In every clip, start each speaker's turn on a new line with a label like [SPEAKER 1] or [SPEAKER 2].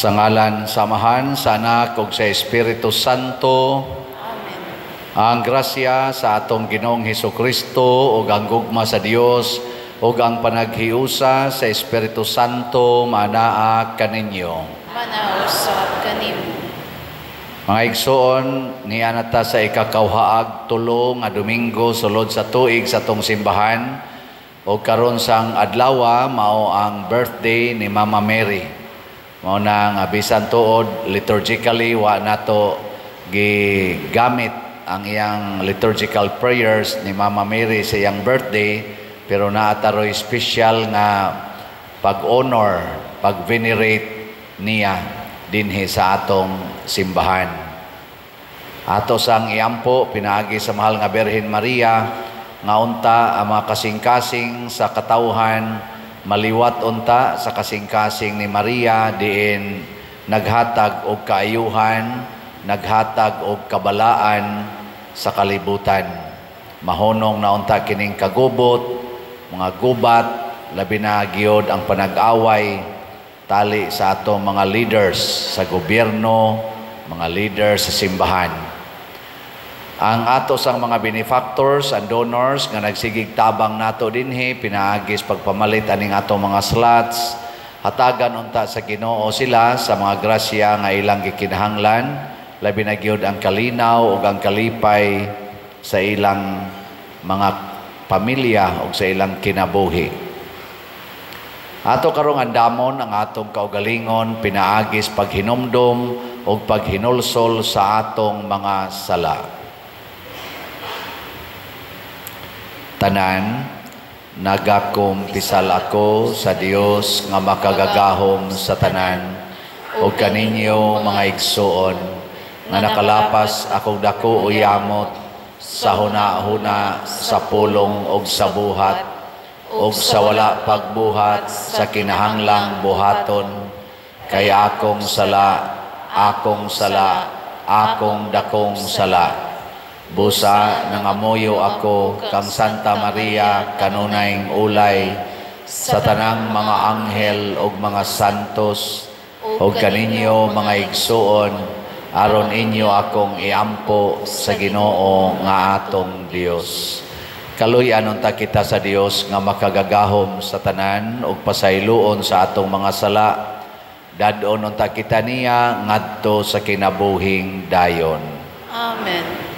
[SPEAKER 1] Sa ngalan sa Amahan, sa Anak ug sa Espiritu Santo.
[SPEAKER 2] Amen.
[SPEAKER 1] Ang grasya sa atong Ginoong Hesukristo ug ang gugma sa Dios ug ang panaghiusa sa Espiritu Santo manaa kaninyo.
[SPEAKER 2] Manausab kanimo.
[SPEAKER 1] Mga igsoon, niya na ta sa ikakawhaag tulo nga Domingo sulod sa tuig sa atong simbahan ug karon sang adlaw mao ang birthday ni Mama Mary. Mao na nga bisan tuod liturgically wa nato gigamit ang iyang liturgical prayers ni Mama Mary sa iyang birthday, pero naa taroy special nga pag-honor, pag-venerate niya dinhi sa atong simbahan. Ato sang iampo pinaagi sa mahal nga Birhen Maria nga unta ang mga kasing-kasing sa katawhan maliwat unta sa kasing-kasing ni Maria diin naghatag og kaayuhan, naghatag og kabalaan sa kalibutan. Mahonong na unta kining kagubot, mga gubat, labi na gyud ang panag-away tali sa atong mga leaders sa gobyerno, mga leaders sa simbahan. Ang ato sang mga benefactors and donors nga nagsigig tabang nato dinhi pinaagis pagpamalit aning atong mga slots, hatagan unta sa Ginoo sila sa mga grasya nga ilang gikinahanglan, labi na gyud ang kalinaw ug ang kalipay sa ilang mga pamilya ug sa ilang kinabuhi. Ato karong andamon ang atong kaugalingon pinaagis paghinumdom ug paghinulsol sa atong mga sala. Tanan, nagakumpisal ako sa Dios nga makagagahom sa tanan ug kaninyo mga igsuon nga nakalapas akong dako o yamot sa huna-huna, sa pulong ug sa buhat ug sa wala pagbuhat sa kinahanglang buhaton, kay akong sala, akong sala, akong dakong sala. Busa nangamuyo ako kang Santa Maria kanunayng ulay sa tanang mga anghel ug mga santos ug kaninyo mga igsuon, aron inyo akong iampo sa Ginoo nga atong Dios. Kaluy-an unta kita sa Dios nga makagagahom sa tanan ug pasayloon sa atong mga sala. Dad-on unta kita niya ngadto sa kinabuhing dayon.
[SPEAKER 2] Amen.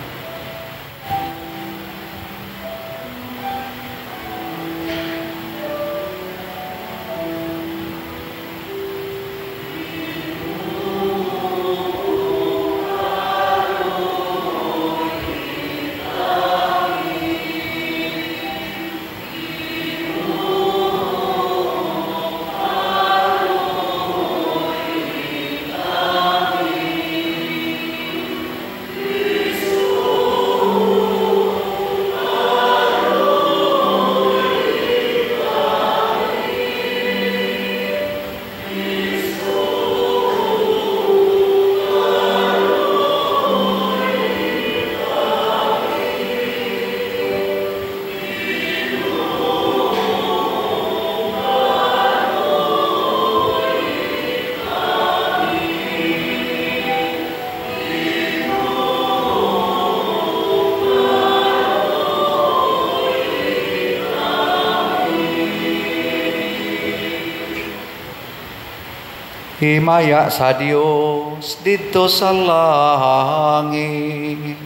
[SPEAKER 1] Himaya sa Dios didto sa langit.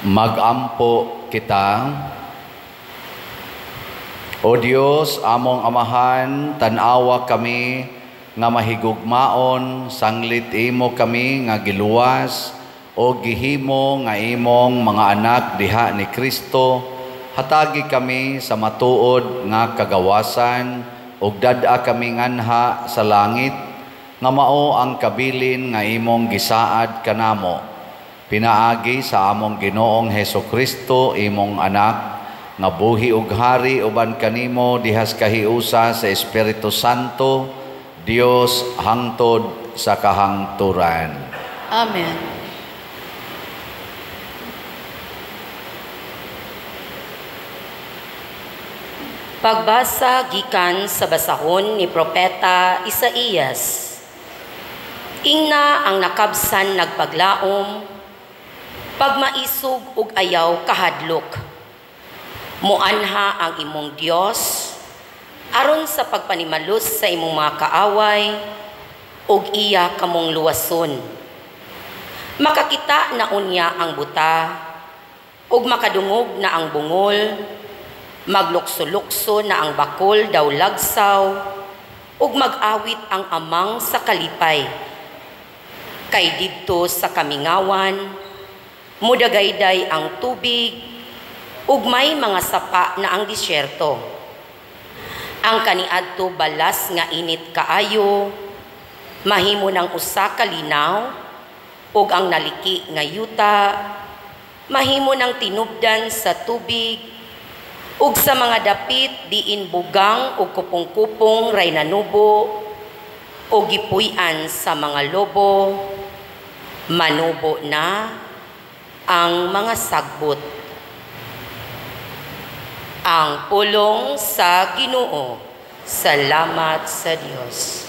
[SPEAKER 1] Magampo kita. O Dios, among Amahan, tan-awa kami nga mahigugmaon, sanglit imo kami nga giluwas o gihimo nga imong mga anak diha ni Kristo. Hatagi kami sa matuod nga kagawasan ug dad-a kami nganha sa langit nga mao ang kabilin nga imong gisaad kanamo. Pinaagi sa among Ginoong Hesukristo, imong anak, nga buhi ug hari uban kanimo dihas kahiusa sa Espiritu Santo, Dios hangtod sa kahangturan.
[SPEAKER 2] Amen.
[SPEAKER 3] Pagbasa gikan sa basahon ni Propeta Isaías. Ingna ang nakabsan nagpaglaom, pagmaisog ug ayaw kahadlok. Muanha ang imong Dios aron sa pagpanimalus sa imong mga kaaway ug iya kamong luwason. Makakita na unya ang buta ug makadungog na ang bungol, maglukso-lukso na ang bakol daw lagsaw ug mag-awit ang amang sa kalipay. Kay didto sa kamingawan mudagayday ang tubig ug may mga sapa na ang disyerto. Ang kaniadto balas nga init kaayo, mahimo ng usa ka linaw, ug ang naliki nga yuta, mahimo ng tinubdan sa tubig, ug sa mga dapit diin bugang ug kupong-kupong ray nanubo, ug gipuy-an sa mga lobo, manubo na ang mga sagbot. Ang pulong sa Ginoo. Salamat sa Dios.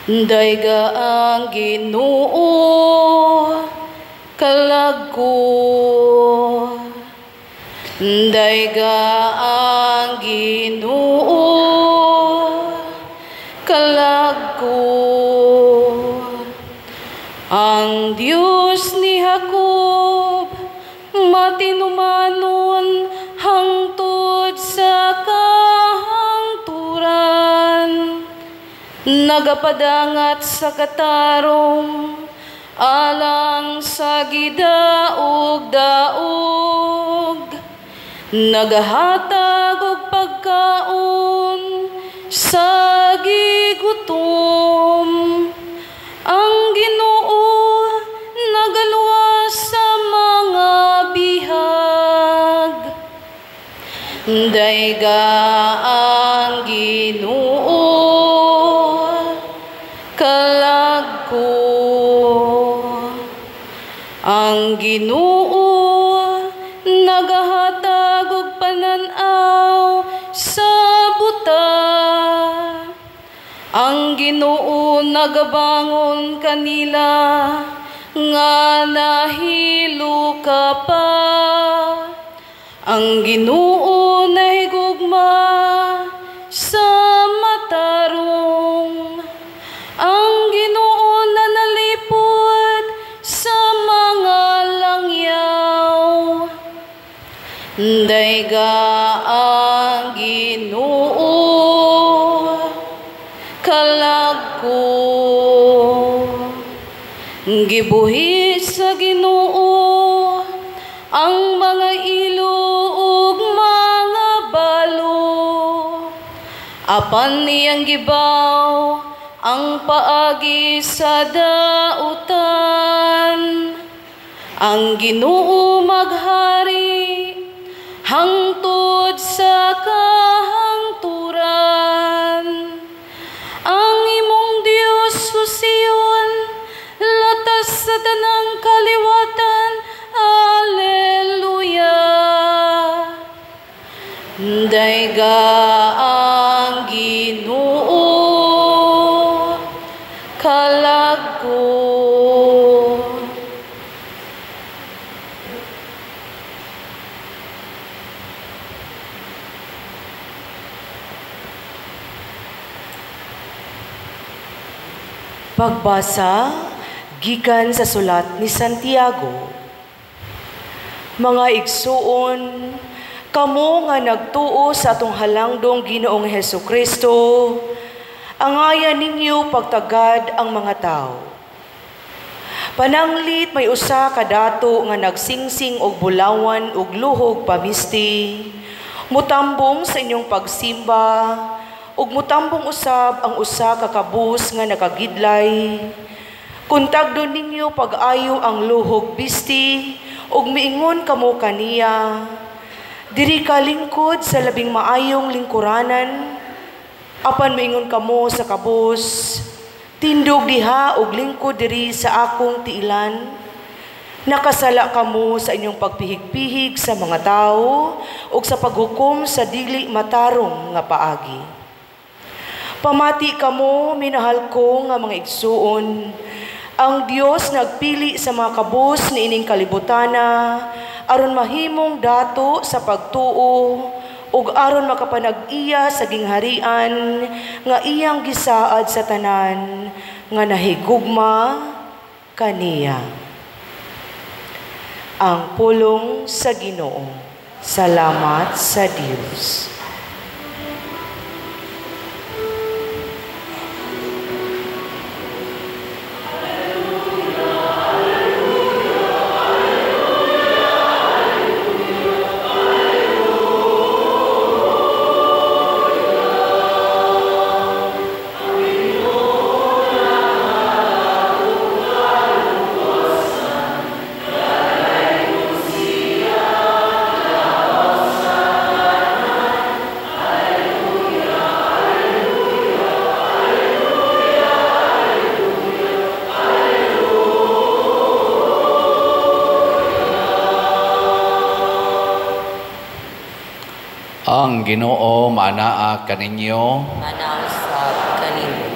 [SPEAKER 2] Dayga ang Ginoo kalag ko. Dayga ang Ginoo kalag ko. Ang Dios ni Jacob matinumanon hangtod sa kahangturan. Nagapadangat sa katarong alang sa gidaog-daog. Nagahatag og pagkaon sa gigutom. Ang Ginoo nagaluwas sa mga bihag. Dayga ang Ginoo kalag ko. Ang Ginoo nagahatag og panan-aw sa buta. Ang Ginoo nagabangon kanila nga nahilo ka pa. Ang Ginoo nahigugma sa matarong. Ang Ginoo nanalipod sa mga langyaw. Dayga ang Ginoo kalag ko. Gibuhi sa Ginoo ang mga ilo ug mga balo. Apan niyang gibaw ang paagi sa dautan. Ang Ginoo maghari hangtod sa kahangturan. Ang imong Dios o Sion, latas sa tanang kaliwatan. Alleluia. Dayga ang Ginoo kalag ko. Pagbasa gikan sa sulat ni Santiago. Mga igsuon, kamo nga nagtuo sa atong halangdong Ginoong Hesukristo, angayan ninyo pagtagad ang mga tao. Pananglit may usa ka dato nga nagsingsing og bulawan ug luhog pamisti, mutambong sa inyong pagsimba, ug mutambong usab ang usa ka kabus nga nakagidlay. Kun tagdon ninyo pag-ayo ang luhog bisti, ug miingon kamo kaniya, diri ka lingkod sa labing maayong lingkuranan, apan miingon kamo sa kabus, tindog diha og lingkod diri sa akong tiilan. Nakasala kamo sa inyong pagpihig-pihig sa mga tao ug sa paghukom sa dili matarong nga paagi. Pamati kamo, minahal ko nga mga igsuon, ang Dios nagpili sa mga kabus niining kalibutana aron mahimong dato sa pagtuo ug aron makapanag-iya sa gingharian nga iyang gisaad sa tanan nga nahigugma kaniya. Ang pulong sa Ginoo. Salamat sa Dios.
[SPEAKER 1] Ang Ginoo maanaa kaninyo,
[SPEAKER 3] manausab kanimo.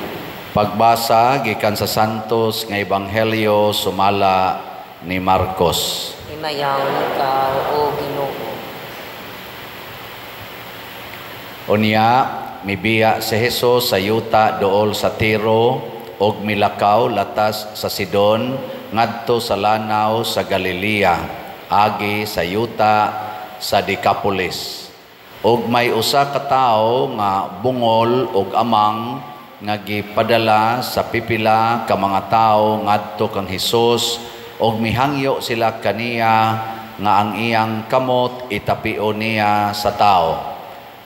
[SPEAKER 1] Pagbasa gikan sa Santos nga Ebanghelyo sumala ni Marcos.
[SPEAKER 3] Himayaon ikaw, o Ginoo.
[SPEAKER 1] Unya mibiya si Jesus sa yuta dool sa Tiro ug milakaw latas sa Sidon ngadto sa lanaw sa Galilea agi sa yuta sa Decapolis. Og may usa ka tawo nga bungol og amang nga gipadala sa pipila ka mga tawo ngadto kang Hesus og mihangyo sila kaniya nga ang iyang kamot itapio niya sa tawo.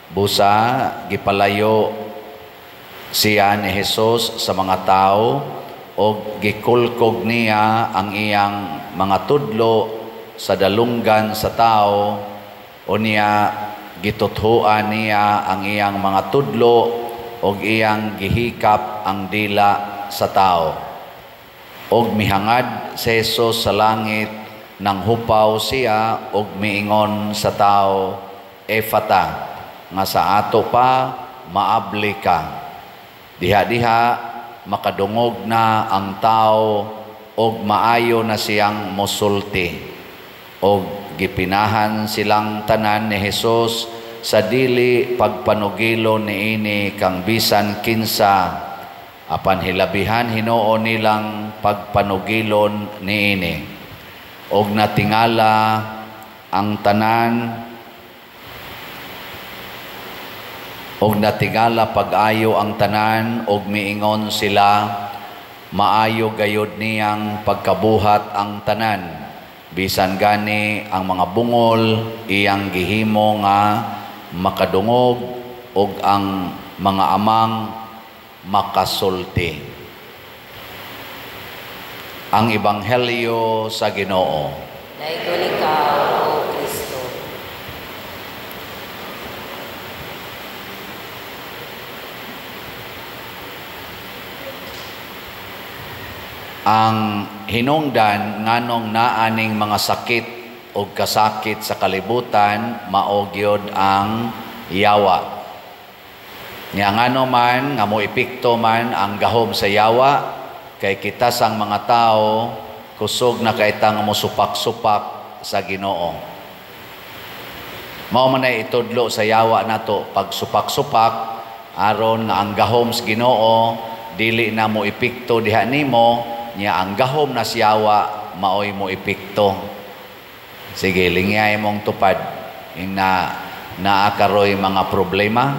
[SPEAKER 1] Busa gipalayo siya ni Hesus sa mga tawo og gikulkog niya ang iyang mga tudlo sa dalunggan sa tawo. Unya gituthuan niya ang iyang mga tudlo og iyang gihikap ang dila sa tao. Og mihangad si Jesus sa langit, nang hupaw siya og miingon sa tao, Efata, nga sa ato pa maabli ka. Diha-diha makadungog na ang tao og maayo na siyang mosulti. Og gipinahan silang tanan ni Jesus sa dili pagpanugilo niini kang bisan kinsa, apan hilabihan hinuon nilang pagpanugilon niini. Og natingala ang tanan, og natingala pag-ayo ang tanan, og miingon sila, maayo gayod niyang pagkabuhat ang tanan. Bisan gani ang mga bungol iyang gihimo nga makadungog og ang mga amang makasulti. Ang Ebanghelyo sa Ginoo.
[SPEAKER 3] Daigon ikaw, O Kristo.
[SPEAKER 1] Ang hinungdan nganong naaning mga sakit o kasakit sa kalibutan mao gyud ang yawa. Nya ngano man nga moepekto man ang gahom sa yawa kay kita sang mga tao kusog na kay ta nga mosupak-supak sa Ginoo. Mao man ay itudlo sa yawa nato pagsupak-supak aron nga ang gahom sa Ginoo dili na mo epekto diha nimo, nya ang gahom na siyawa maoy mo epekto. Sige, lingyay mong tupad. Ing na naa karoy mga problema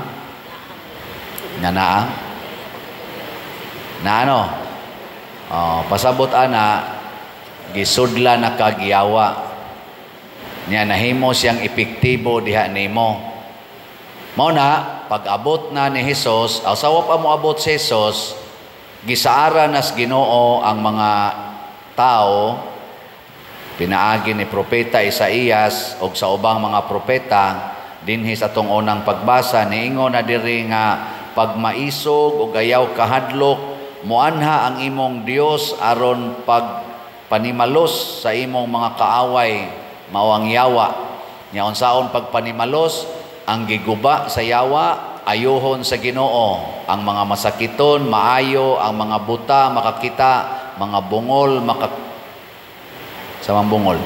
[SPEAKER 1] na naa na ano? Oh, pasabot ana, gisudla na kagyawa. Nya nahimo siyang epektibo diha nimo. Mao na pag-abot na ni Hesus, asawa pa mo abot si Hesus, gisaara nas Ginoo ang mga tao pinaagi ni propeta Isaías og sa ubang mga propeta dinhi sa atong unang pagbasa. Niingon na diri nga pagmaisog og ayaw kahadlok, moanha ang imong Dios aron pagpanimalos sa imong mga kaaway, mao ang yawa. Nya unsaon pagpanimalos? Ang giguba sa yawa ayuhon sa Ginoo, ang mga masakiton maayo, ang mga buta makakita, mga bungol maka sa mga bungol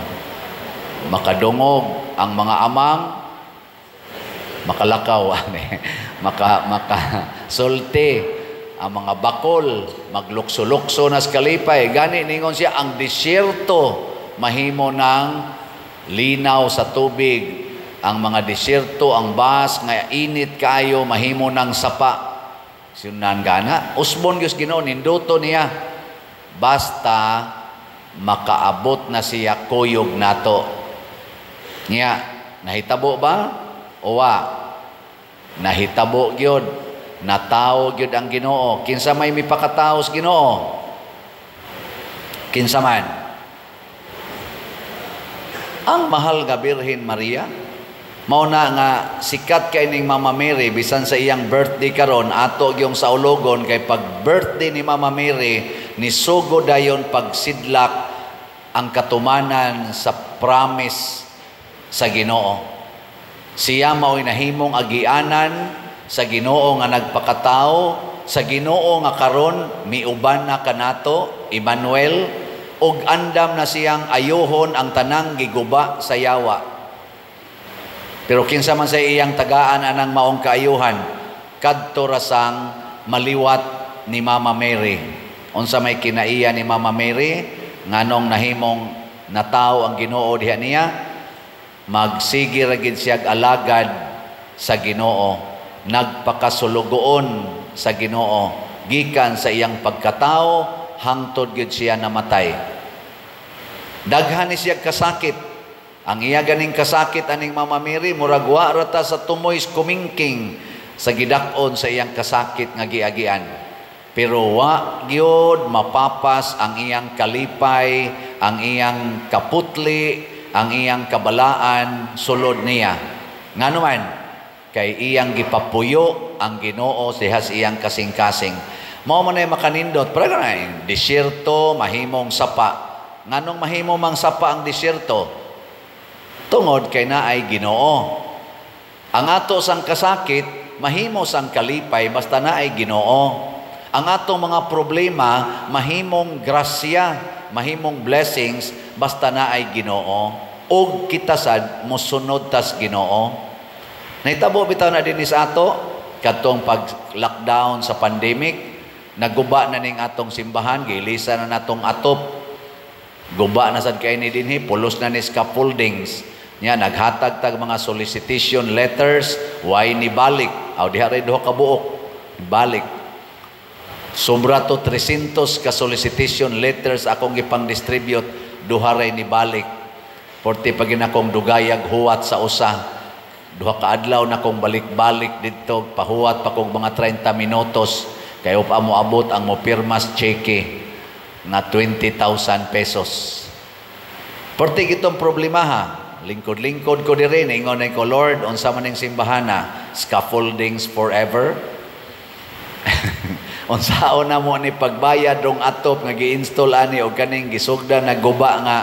[SPEAKER 1] makadungog, ang mga amang makalakaw, maka maka sulti, ang mga bakol maglukso-lukso nas kalipay. Gani ningon siya, ang disyerto mahimo ng linaw sa tubig, ang mga disyerto, ang bas nga init kaayo mahimo ng sapa. Sinunan gana usbon gyud Ginoo, ninduto niya basta makaabot na siya kuyog nato. Nya nahitabo ba o wa? Nahitabo gyud, natawo gyud ang Ginoo. Kinsa may mipakatawo sa Ginoo? Kinsa man? Ang mahal nga Birhen Maria. Mao na nga sikat kay ning Mama Mary bisan sa iyang birthday karon ato gyung saulogon, kay pag birthday ni Mama Mary nisugo dayon pagsidlak ang katumanan sa promise sa Ginoo. Siya mao'y nahimong agianan sa Ginoo nga nagpakatao, sa Ginoo nga karon miuban na kanato, Emmanuel, ug andam na siyang ayuhon ang tanang giguba sa yawa. Pero kinsa man sa iyang tagaan anang maong kaayuhan, kadto rasang maliwat ni Mama Mary. Unsa may kinaiya ni Mama Mary nganong nahimong natawo ang Ginoo diha niya? Magsige ra gid siyag alagad sa Ginoo, nagpakasulugoon sa Ginoo gikan sa iyang pagkatao hangtod gid siya namatay. Daghan ni siya kasakit. Ang iya ganing kasakit aning Mama Mary, murag wa ra ta sa tumoy kumingking sa gidak-on sa iyang kasakit nga giagian. Pero wa gyud mapapas ang iyang kalipay, ang iyang kaputli, ang iyang kabalaan sulod niya. Ngano man, kay iyang gipapuyo ang Ginoo dihas iyang kasing-kasing. Mao man ay makanindot, pero na disyerto mahimong sapa. Nganong mahimo mang sapa ang disyerto? Tungod kay naay Ginoo. Ang ato sang kasakit mahimo sang kalipay basta naay Ginoo. Ang atong mga problema mahimong grasya, mahimong blessings basta naay Ginoo. Og kita sad mosunod tas Ginoo. Nahitabo bitaw na dinhi sa ato kadtong pag-lockdown sa pandemic, naguba na ning atong simbahan, giilisa na natong atop. Guba na sad kay ni dinhi, pulos na ni scaffoldings. Nya naghatag tag mga solicitation letters, why ni balik? Aw diha ray duha ka buok, balik. Sobra to 300 ka solicitation letters akong gipang-distribute, duha ray ni balik. Porte pag ginakong dugayag huwat sa usa, duha ka adlaw na kong balik-balik didto, pahuwat pa kong mga 30 minutos kay upa mo abot ang mo pirmas cheque nga 20,000 pesos. Porte gitong problema ha. Lingkod-lingkod ko diri, ningon ko, Lord, unsa man ning simbahana, scaffoldings forever. Unsaon na mo ni pagbayad dong atop nga gi-install ani og kaning gisugda na guba nga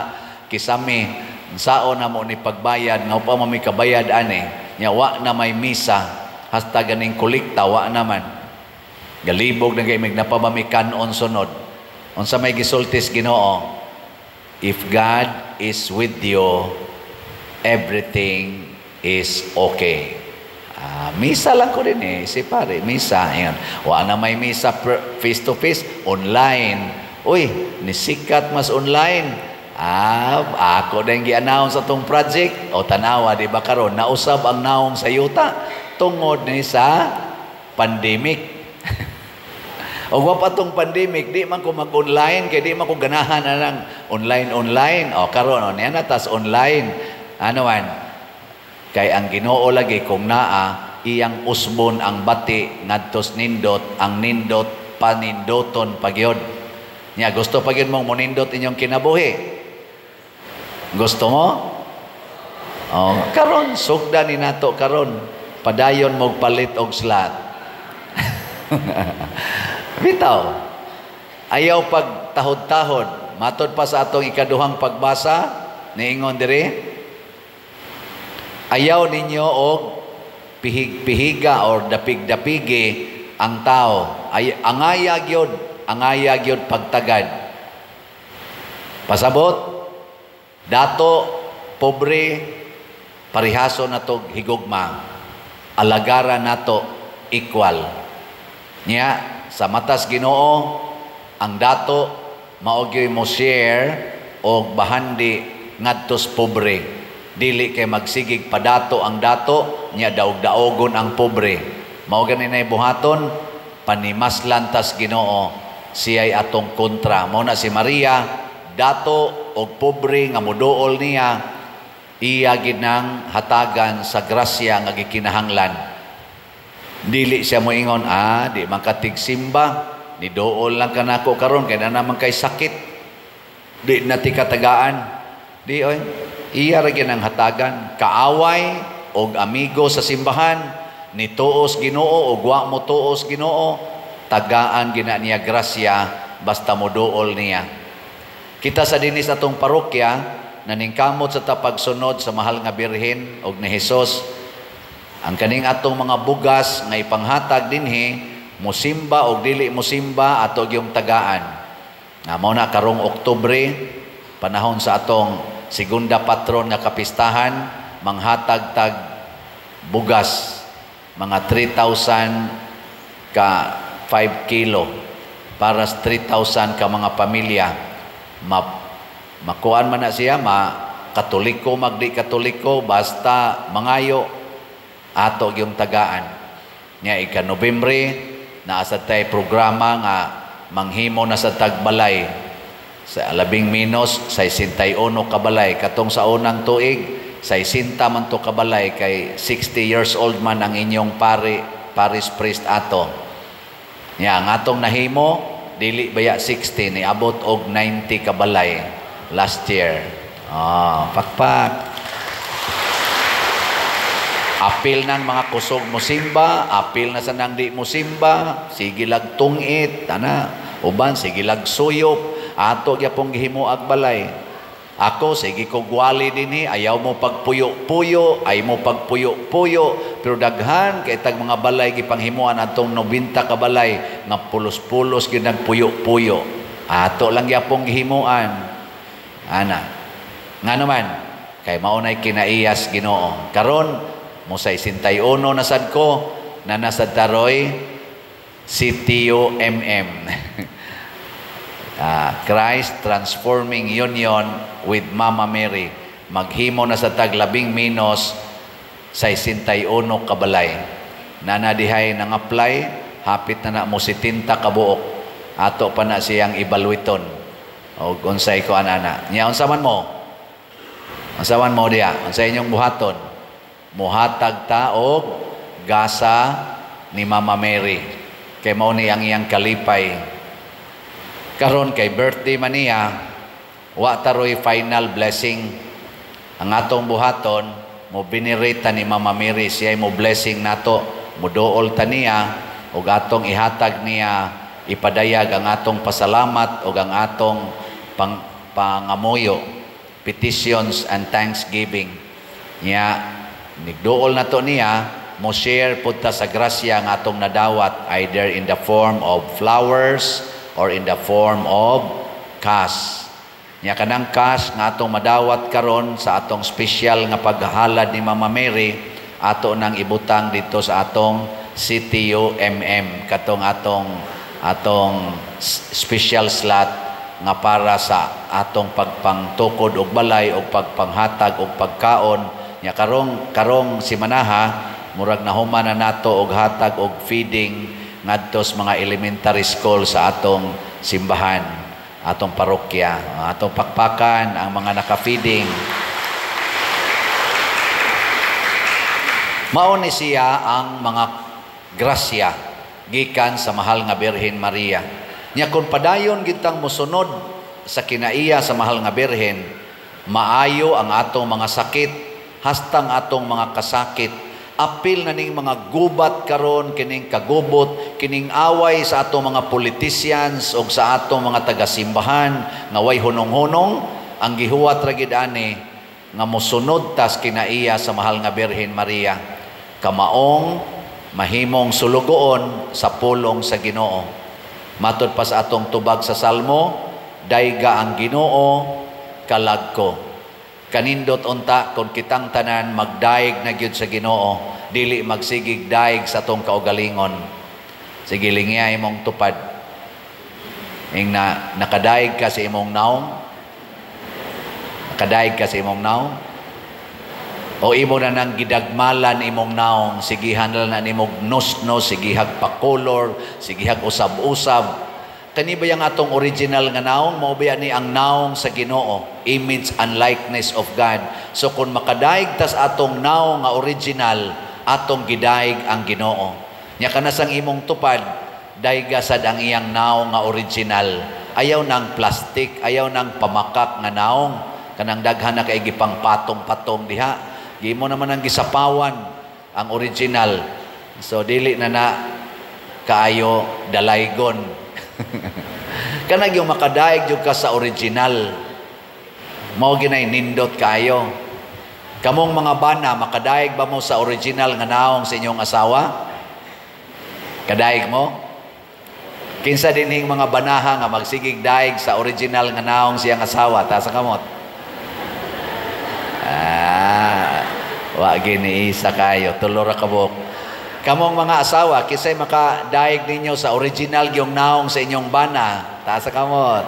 [SPEAKER 1] kisami. Unsaon na mo ni pagbayad nga upa mami kabayad ani? Nya wa na may misa hasta ganing kolekta wa naman. Galibog na kay nagpabami kanon sunod. Unsa may gisultis Ginoo? If God is with you, everything is okay. Ah, misa lang ko din eh, si pare, misa. Ayan. Wa na may misa face to face, online. Uy, nisikat mas online. Ah, ako din gi-announce atong project. O tanawa, di ba karon nausab ang naong sa yuta tungod ni sa pandemic. O wa pa tong pandemic, di man ko mag-online kay di man ko ganahan na lang online online. O karon o niya na tas online. Ano man? Kay ang Ginoo lagi kung naa iyang usbon ang bati ngadtos nindot, ang nindot panindoton pagyod. Nya gusto pa gyud mong monindot inyong kinabuhi. Gusto mo? Oh, karon sugda ni nato karon. Padayon mog palit og slot. Bitaw. Ayaw pag tahod-tahod. Matod pa sa atong ikaduhang pagbasa, niingon diri, ayaw ninyo og pihig-pihiga or dapig-dapigi ang tao. Ay, angaya gyud pagtagad. Pasabot, dato, pobre, parihaso nato higugma. Alagara nato equal. Nya, sa matas Ginoo, ang dato mao gyud mo share og bahandi ngadtos pobre. Dili kay magsigig padato ang dato, nya daog-daogon ang pobre. Mao gani nay buhaton, panimaslan tas Ginoo, siya'y atong kontra. Mao na si Maria, dato og pobre nga moduol niya, iya ginang hatagan sa grasya nga gikinahanglan. Dili siya moingon, ah, di man katigsimba, ni dool lang kanako karon kay na naman kay sakit. Di na ti katagaan. Di oy, iya ra gyud ang hatagan. Kaaway og amigo sa simbahan, ni tuos Ginoo og wa mo tuos Ginoo, tagaan gina niya grasya basta moduol niya. Kita sa dinis atong parokya naningkamot sa tapagsunod sa mahal nga Birhen og ni Hesus. Ang kaning atong mga bugas nga ipanghatag dinhi, musimba og dili musimba ato gyung tagaan. Na mao na karong Oktubre, panahon sa atong segunda patron nga kapistahan, manghatag tag bugas mga 3,000 ka 5 kilo para sa 3,000 ka mga pamilya. Makuan man na siya, ma Katoliko magdi Katoliko, basta mangayo ato gyung tagaan. Nya ika Nobyembre naa sa tay programa nga manghimo na sa tagbalay sa labing minos 61 kabalay. Katong sa unang tuig 60 man to kabalay kay 60 years old man ang inyong pare, parish priest ato. Nya ang atong nahimo dili baya 60, niabot og 90 kabalay last year. Ah, pakpak. Apil nang mga kusog musimba, apil na sa nang di musimba, sige lag tungit, ana, uban sige lag suyop, ato gyapong gihimo ag balay. Ako sige ko gwali dinhi, ayaw mo pagpuyo-puyo, ay mo pagpuyo-puyo, pero daghan kay tag mga balay gipanghimuan atong 90 ka balay nga pulos-pulos gyud nagpuyo-puyo. Ato lang gyapong gihimuan. Ana. Ngano man kay mao nay kinaiyas Ginoo. Karon mo 61 na sad ko na nasad taroy CTUMM. Christ Transforming Union with Mama Mary. Maghimo na sa tag labing minos 61 kabalay. Nana dihay nang apply, hapit na na mo 70 kabuok. Ato pa na siyang ibaluiton. O unsay ko anana. Nya unsa man mo? Unsa man mo diha? Unsa inyong buhaton? Muhatag ta og gasa ni Mama Mary. Kay mao ni ang iyang kalipay. Karon kay birthday man niya, wa taroy final blessing. Ang atong buhaton, mo venerate ta ni Mama Mary, siya mo blessing nato, mo dool ta niya ug atong ihatag niya, ipadayag ang atong pasalamat ug ang atong pangamuyo, petitions and thanksgiving. Niya nigduol nato niya, mo share pud ta sa grasya nga atong nadawat, either in the form of flowers or in the form of cash. Nya kanang cash nga atong madawat karon sa atong special nga paghalad ni Mama Mary, Ato nang ibutang dito sa atong CTUMM, katong atong atong special slot nga para sa atong pagpangtukod og balay og pagpanghatag og pagkaon. Nya karong karong simanaha, murag nahuman na nato og hatag og feeding ngadto sa mga elementary school sa atong simbahan, atong parokya. Atong pakpakan ang mga naka-feeding. Mao ni siya ang mga grasya gikan sa mahal nga Birhen Maria. Nya kung padayon gitang mosunod sa kinaiya sa mahal nga Birhen, maayo ang atong mga sakit, hastang atong mga kasakit. Apil na ning mga gubat karon, kining kagubot, kining away sa atong mga politicians o sa atong mga tagasimbahan nga way hunong-hunong, ang gihuwat ra gid ani nga mosunod tas kinaiya sa mahal nga Birhen Maria, kamaong mahimong sulugoon sa pulong sa Ginoo. Matod pa sa atong tubag sa Salmo, dayga ang Ginoo kalag ko. Kanindot unta kung kitang tanan magdaig na gyud sa Ginoo, dili magsigig daig sa atong kaugalingon. Sige, lingya imong tupad. Ing na nakadaig ka sa imong naong, nakadaig ka sa imong naong, o imo na nang gidagmalan imong naong, sigihan na nimog nos-nos, sigihag pa-color, sigihag usab-usab. Kani ba yung atong original nga naong? Mao ba ni ang naong sa Ginoo, image and likeness of God. So kung makadaig tas atong naong nga original, atong gidaig ang Ginoo. Nya kanasang imong tupad, daiga sad ang iyang naong nga original. Ayaw nang plastic, ayaw nang pamakak nga naong. Kanang daghan na kay gipang patong-patong diha. Gimo naman ang gisapawan ang original. So dili na na kaayo dalaygon. Kanag yung makadaig jud ka sa original, mao ginay nindot kaayo. Kamong mga bana, makadaig ba mo sa original nga naong sa inyong asawa? Kadaig mo? Kinsa dinhing mga banaha nga magsigig daig sa original nga naong siyang asawa? Taas ang kamot. Ah, wa gini isa kayo, tulo ra kabuk. Kamong mga asawa, kisay makadaig ninyo sa original yung naong sa inyong bana? Taas ang kamot.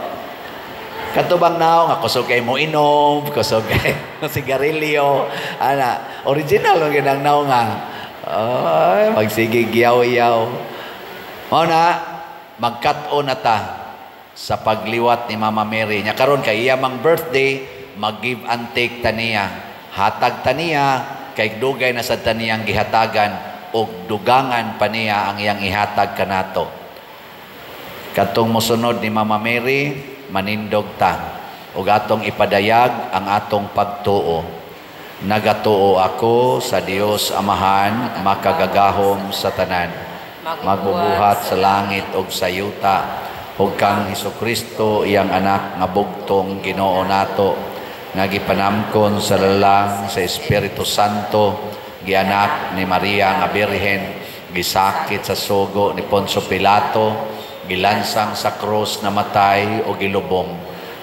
[SPEAKER 1] Kato bang naong, kusog kay mo inom, kusog kay sigarilyo, ana, original ang ginang naong nga. Ay, magsigig yaw-yaw. Mao na, magkat-o na ta sa pagliwat ni Mama Mary. Nya karon kay iya mang birthday, mag-give and take ta niya. Hatag ta niya, kay dugay na sad ta niyang gihatagan, og dugangan pa niya ang iyang ihatag kanato. Katong mosunod ni Mama Mary, manindog ta ug atong ipadayag ang atong pagtuo. Nagatuo ako sa Dios Amahan, makagagahom sa tanan, magbubuhat sa langit ug sa yuta, ug kang Hesukristo iyang anak nga bugtong Ginoo nato, nga gipanamkon sa lalang sa Espiritu Santo, gianak ni Maria nga Birhen, gisakit sa sugo ni Poncio Pilato, gilansang sa krus, namatay o gilubong,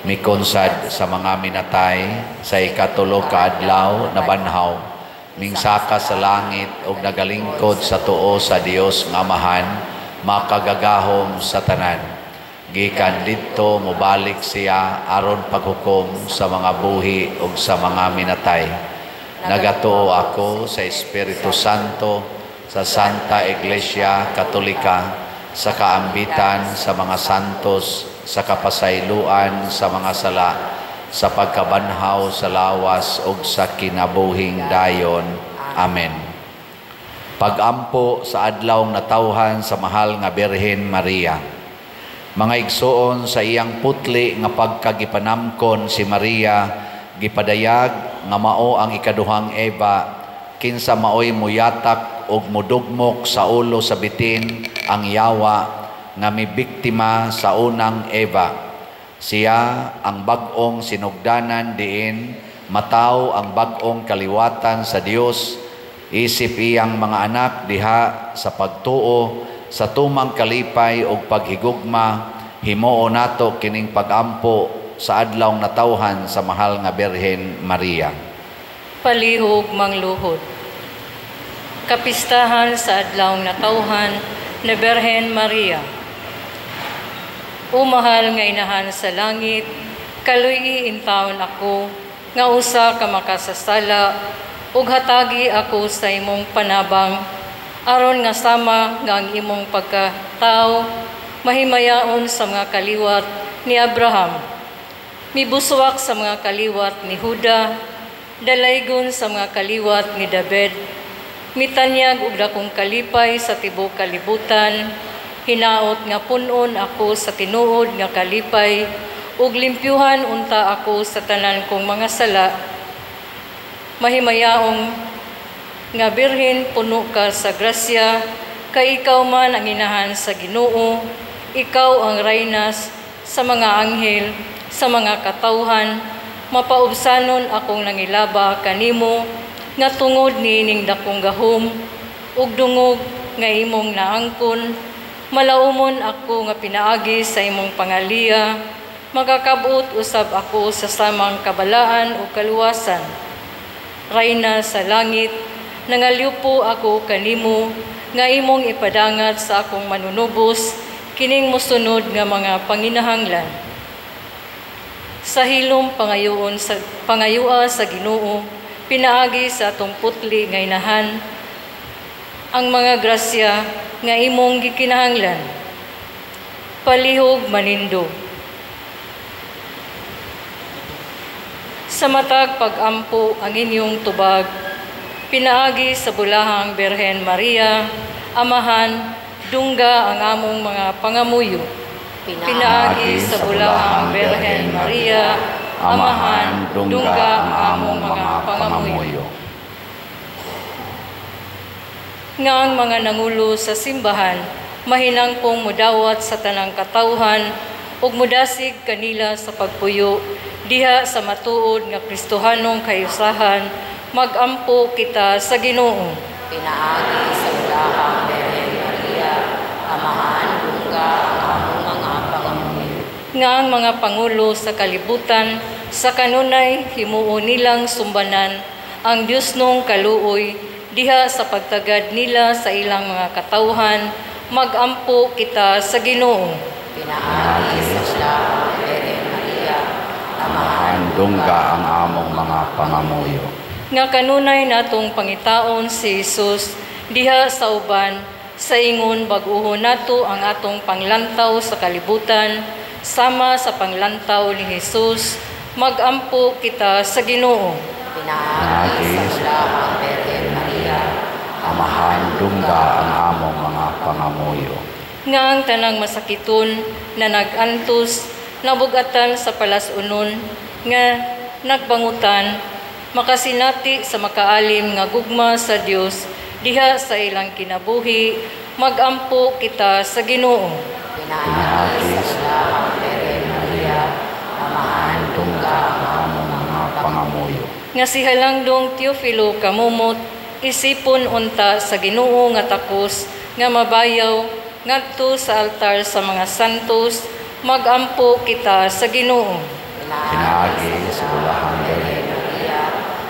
[SPEAKER 1] mikonsad sa mga minatay, sa ikatulo ka adlaw nabanhaw, mingsaka sa langit og nagalingkod sa tuo sa Dios nga Amahan, makagagahom sa tanan. Gikan didto mobalik siya aron paghukom sa mga buhi ug sa mga minatay. Nagatuo ako sa Espiritu Santo, sa Santa Iglesia Katolika, sa kaambitan sa mga santos, sa kapasayloan sa mga sala, sa pagkabanhaw sa lawas ug sa kinabuhing dayon. Amen. Pagampo sa adlaw natawhan sa mahal nga Birhen Maria. Mga igsoon, sa iyang putli nga pagkagipanamkon si Maria, gipadayag nga mao ang ikaduhang Eva, kinsa maoy muyatak og mudugmok sa ulo sa bitin ang yawa nga mibiktima sa unang Eva. Siya ang bag-ong sinugdanan diin mataw ang bag-ong kaliwatan sa Dios, isip iyang mga anak diha sa pagtuo sa tumang kalipay og paghigugma. Himuo nato kining pagampo sa adlaw natawhan sa mahal nga Birhen Maria.
[SPEAKER 4] Palihog mangluhod. Kapistahan sa adlaw natawhan ni Berhen Maria. O mahal nga inahan sa langit, kaluy-i intawon ako nga usa ka makasasala ug hatagi ako sa imong panabang aron nga sama nga ang imong pagkatao mahimayaon sa mga kaliwat ni Abraham, mibuswak sa mga kaliwat ni Huda, dalaygon sa mga kaliwat ni David, mitanyag og dakong kalipay sa tibuok kalibutan. Hinaot nga pun-on ako sa tinuod nga kalipay ug limpyuhan unta ako sa tanan kong mga sala. Mahimayaong nga Birhen, puno ka sa grasya, kay ikaw man ang inahan sa Ginoo, ikaw ang rayna sa mga anghel, sa mga katawhan. Mapaubsanon akong nangilaba kanimo nga tungod niining dakong gahom ug dungog nga imong naangkon, malaumon ako nga pinaagi sa imong pangaliya makakab-ot usab ako sa samang kabalaan ug kaluwasan. Rayna sa langit, nangalyupo ako kanimo nga imong ipadangat sa akong manunubos kining mosunod nga mga panginahanglan. Sa hilom pangayoon sa pangayua sa Ginoo pinaagi sa atong putli nga inahan ang mga grasya nga imong gikinahanglan. Palihog manindog. Sa matag pag-ampo ang inyong tubag pinaagi sa bulahang Birhen Maria, Amahan, dungga ang among mga pangamuyo. Pinaagi sa bulahang Birhen Maria, Amahan, dungga ang among mga pangamuyo. Nga ang mga nangulo sa simbahan mahinangpong mudawat sa tanang katawhan ug mudasig kanila sa pagpuyo diha sa matuod nga Kristohanong kayusahan, magampo kita sa Ginoo.
[SPEAKER 3] Pinaagi sa bulahang Birhen Maria, Amahan, dungga ang among mga pangamuyo.
[SPEAKER 4] Nga ang mga pangulo sa kalibutan sa kanunay himuon nilang sumbanan ang Diosnong kaluoy diha sa pagtagad nila sa ilang mga katawhan, magampo kita sa Ginoo.
[SPEAKER 3] Pinaagi sa bulahang Birhen Maria, Amahan,
[SPEAKER 1] Dungga ang among mga pangamuyo.
[SPEAKER 4] Nga kanunay natong pangitaon si Jesus diha sa uban sa ingon bag-uhon nato ang atong panglantaw sa kalibutan sama sa panglantaw ni Jesus, magampo kita sa Ginoo.
[SPEAKER 3] Pinaagi sa bulahang Birhen Maria,
[SPEAKER 1] Amahan, dungga ang among mga pangamuyo.
[SPEAKER 4] Nga ang tanang masakiton na nag-antos, nabugatan sa palasunon, nga nagbangutan, makasinati sa makaalim nga gugma sa Dios diha sa ilang kinabuhi, magampo kita sa Ginoo.
[SPEAKER 3] Pinaagi sa bulahang Birhen Maria, Amahan,
[SPEAKER 1] Dungga ang among mga pangamuyo.
[SPEAKER 4] Nga si Halangdong Teofilo Camomot isipon unta sa Ginoo nga takos nga mabayaw ngadto sa altar sa mga santos, magampo kita sa Ginoo.
[SPEAKER 1] Pinaagi sa bulahang Birhen
[SPEAKER 3] Maria,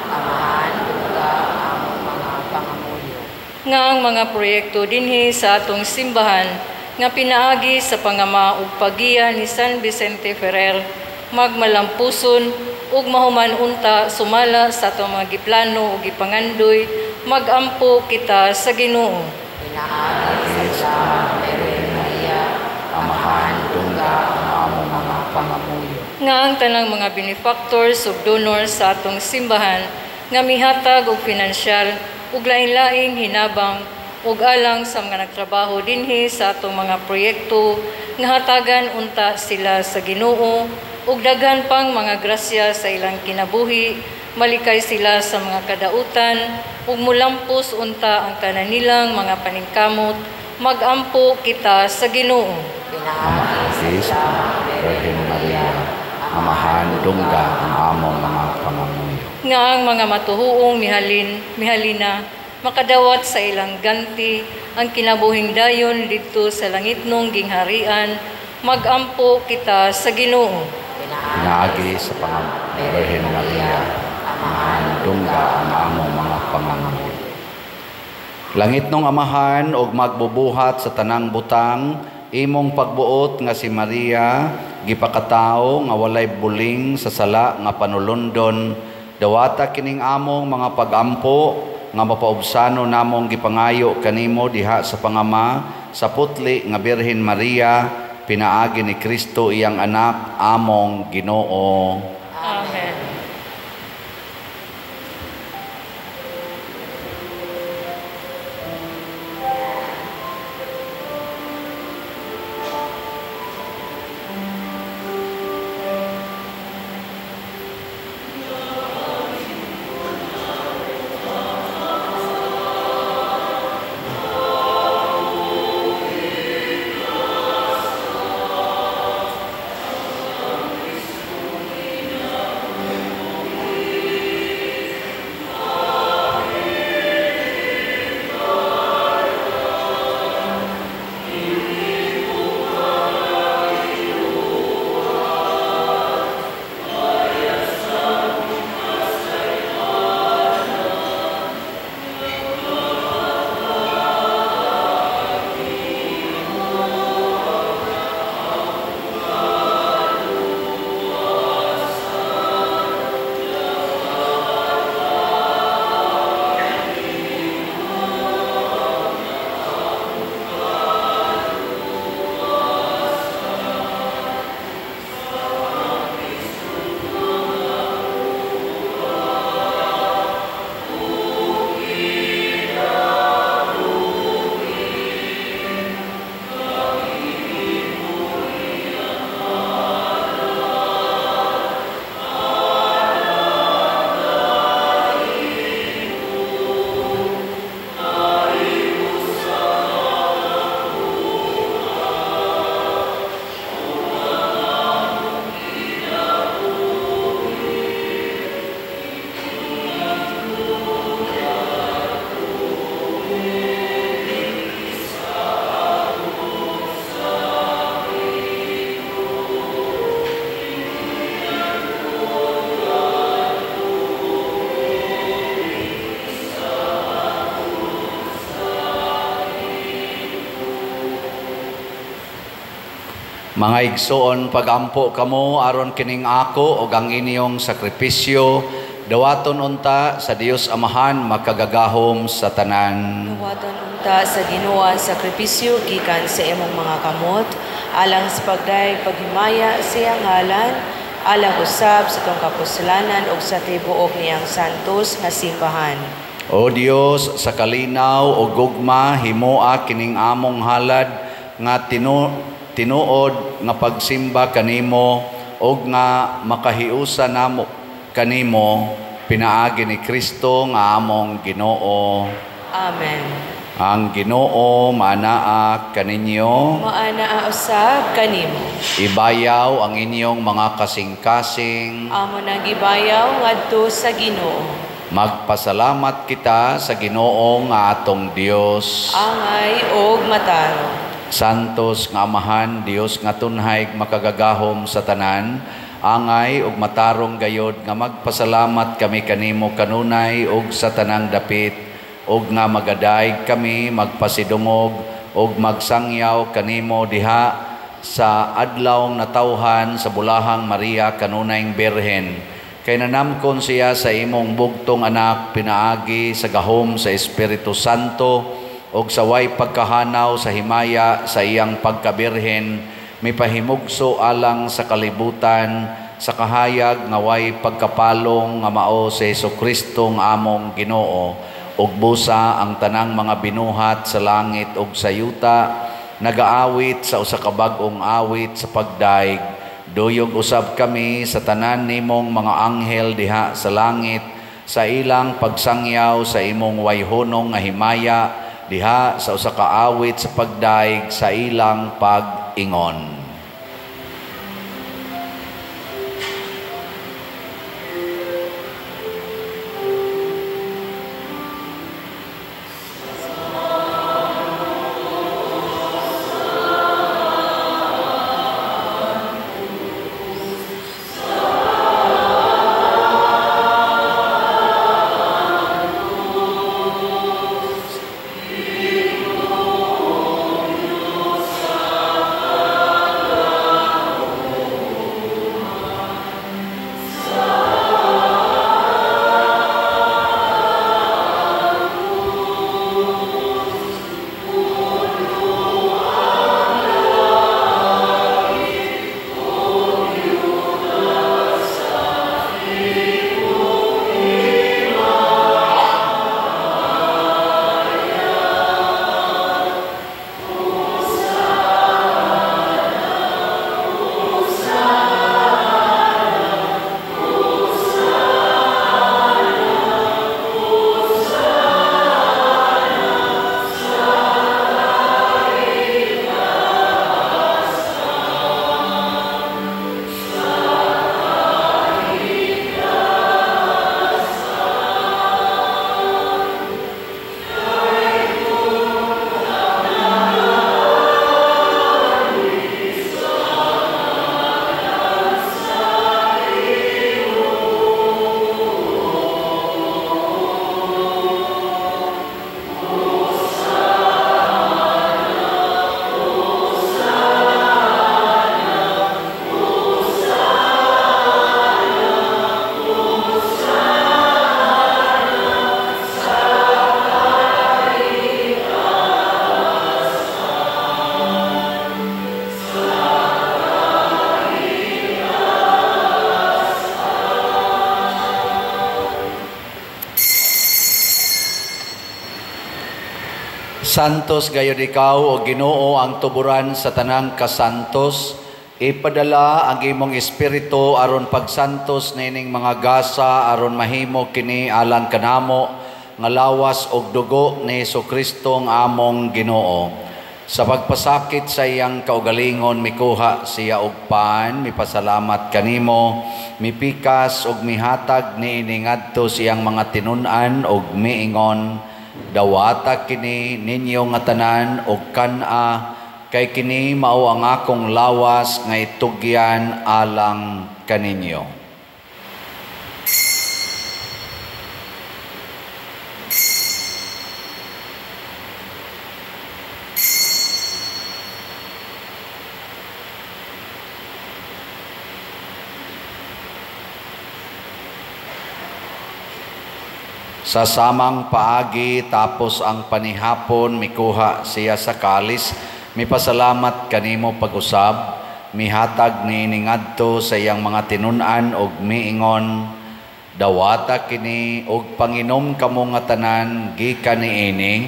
[SPEAKER 3] Amahan, dungga ang among mga pangamuyo.
[SPEAKER 4] Nga ang mga proyekto dinhi sa atong simbahan nga pinaagi sa pangama ug paggiya ni San Vicente Ferrer magmalampuson ug mahuman unta sumala sa atong mga giplano ug gipangandoy, magampo kita sa Ginoo.
[SPEAKER 3] Pinaagi sa bulahang Birhen Maria,
[SPEAKER 1] Amahan, dungga ang among mga pangamuyo.
[SPEAKER 4] Nga ang tanang mga benefactors ug donors sa atong simbahan nga mihatag og pinansyal ug lain-laing hinabang ug alang sa mga nagtrabaho dinhi sa atong mga proyekto nga hatagan unta sila sa Ginoo ug daghan pang mga grasya sa ilang kinabuhi, malikay sila sa mga kadautan ug mulampos unta ang tanan nilang mga paningkamot, magampo kita sa Ginoo.
[SPEAKER 3] Pinaagi sa bulahang
[SPEAKER 1] Birhen Maria, Amahan, dungga ang among mga pangamuyo.
[SPEAKER 4] Nga ang mga matuhuong mihalina makadawat sa ilang ganti ang kinabuhing dayon didto sa langitnong gingharian, magampo kita sa Ginoo.
[SPEAKER 1] Pinaagi sa Birhen Maria, Amahan, dungga ang among mga pangamuyo. Langit nung Amahan og magbubuhat sa tanang butang, imong pagbuot nga si Maria gipakatao nga walay buling sa sala nga panulundon, dawata kining among mga pagampo nga mapaubsano namong gipangayo kanimo diha sa pangama sa putli nga Birhen Maria, pinaagi ni Kristo iyang anak among Ginoo.
[SPEAKER 4] Amen.
[SPEAKER 1] Mga igsoon, pagampo kamo aron kining ako ug ang inyong sakripisyo dawaton unta sa Dios Amahan makagagahom sa tanan.
[SPEAKER 2] Dawaton unta sa Ginoo ang sakripisyo gikan sa imong mga kamot alang sa pagdayeg paghimaya sa iyang ngalan, alang usab sa itong kapuslanan ug sa tibuok niyang santos nga simbahan.
[SPEAKER 1] O Dios, sa kalinaw ug gugma himoa kining among halad nga tinuod nga pagsimba kanimo og nga makahiusa namo kanimo pinaagi ni Kristo nga among Ginoo.
[SPEAKER 2] Amen.
[SPEAKER 1] Ang Ginoo maanaa kaninyo,
[SPEAKER 2] maanaa usab kanimo.
[SPEAKER 1] Ibayaw ang inyong mga kasing-kasing.
[SPEAKER 2] Amo nang gibayaw ngadto sa Ginoo.
[SPEAKER 1] Magpasalamat kita sa Ginoo nga atong Dios.
[SPEAKER 2] Angay og matarong.
[SPEAKER 1] Santos nga Amahan, Dios nga tunhay makagagahom sa tanan, angay ug matarong gayod nga magpasalamat kami kanimo kanunay ug sa tanang dapit, ug nga magadayeg kami magpasidungog ug magsangyaw kanimo diha sa adlawng natawhan sa bulahang Maria kanunayng Birhen. Kay nanamkon siya sa imong bugtong anak pinaagi sa gahom sa Espiritu Santo og sa way pagkahanaw sa himaya sa iyang pagkabirhen, mipahimugso alang sa kalibutan sa kahayag nga way pagkapalong nga mao sa Hesukristo nga among Ginoo. Ug busa ang tanang mga binuhat sa langit ug sa yuta nagaawit sa usa ka bag-ong awit sa pagdaig. Duyog usab kami sa tanan nimong mga anghel diha sa langit sa ilang pagsangyaw sa imong wayhunong nga himaya diha sa usa ka awit sa pagdaig sa ilang pag-ingon. Santos gayud ikaw o Ginoo ang tuburan sa tanang kasantos. Ipadala ang imong espiritu aron pagsantos nining mga gasa aron mahimo kini alang kanamo nga lawas og dugo ni Hesukristo ang among Ginoo. Sa pagpasakit sa iyang kaugalingon mikuha siya og pan, mipasalamat kanimo, mipikas og mihatag niini ngadto sa iyang mga tinun-an og miingon, dawata kini ninyo nga tanan og kan-a, kay kini mao ang akong lawas nga itugyan alang kaninyo. Sa samang paagi tapos ang panihapon mikuha siya sa kalis, mipasalamat kanimo pag-usab, mihatag niini ngadto sa iyang mga tinun-an og miingon, dawata kini og panginom kamo nga tanan gikan niini,